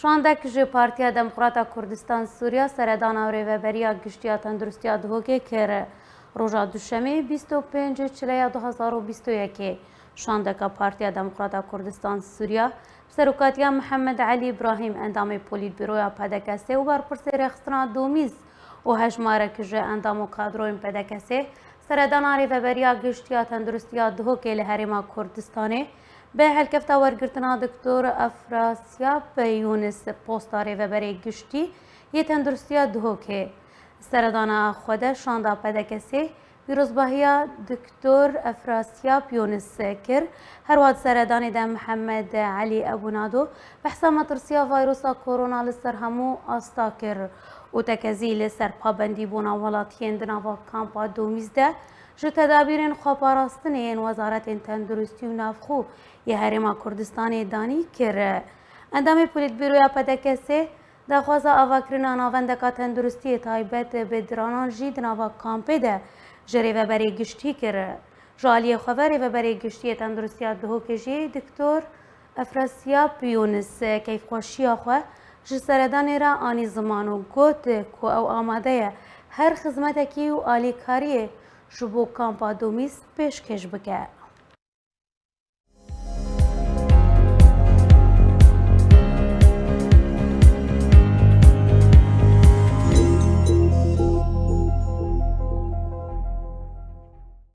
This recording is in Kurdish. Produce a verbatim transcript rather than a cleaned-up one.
Şandek ji Partiya Demokrata Kurdistan Sûriya seredana Rêveberiya Giştî ya Tenduristiya Duhokê kir. Roja Duşemê bîst û pênc Çileya du hezar û bîst û yekê, şandeka Partiya Demokrata Kurdistan Sûriya bi serokatiya Mihemed Elî Îbrahîm, endamê Polîtbîroya P D K S ê û berpirsê rêxistina Domîz û hejmarek ji endam û kadroyên P D K S ê, seredana Rêveberiya Giştî ya Tenduristiya Duhokê li Herêma Kurdistanê, bi helkefta wergirtina Doktor Efrasyab Yûnis posta Rêveberê Giştî yê Tenduristiya Duhokê. Seredana xwe de şanda P D K S ê pîrozbahiya Doktor Efrasyab Yûnis kir. Her wiha di seredanê de Mihemed Elî Ebûnado behsa metirsiya vayrosa korona li ser hemû asta kir û tekezî li ser pabendîbûna welatiyên di nava kampa Domîz de ji tedabîrên xweparastinê yên Wezaretên Tenduristî û Navxwe yê Herêma Kurdistanê danî kir. Endamê Polîtbîroya P D K S ê daxwaza avakirina navendeka tenduristiyê taybet bi diranan jî di nava kampê de ji Rêveberê Giştî kir. Ji aliyê xwe ve Rêveberê Giştî yê Tenduristiya Duhokê jî Doktor Efrasyab Yûnis keyfxweşiya xwe ji seredanê re anî ziman û got ku ew amade ye her xizmetekî û alîkariyê ji bo kampa Domîz pêşkêş bike.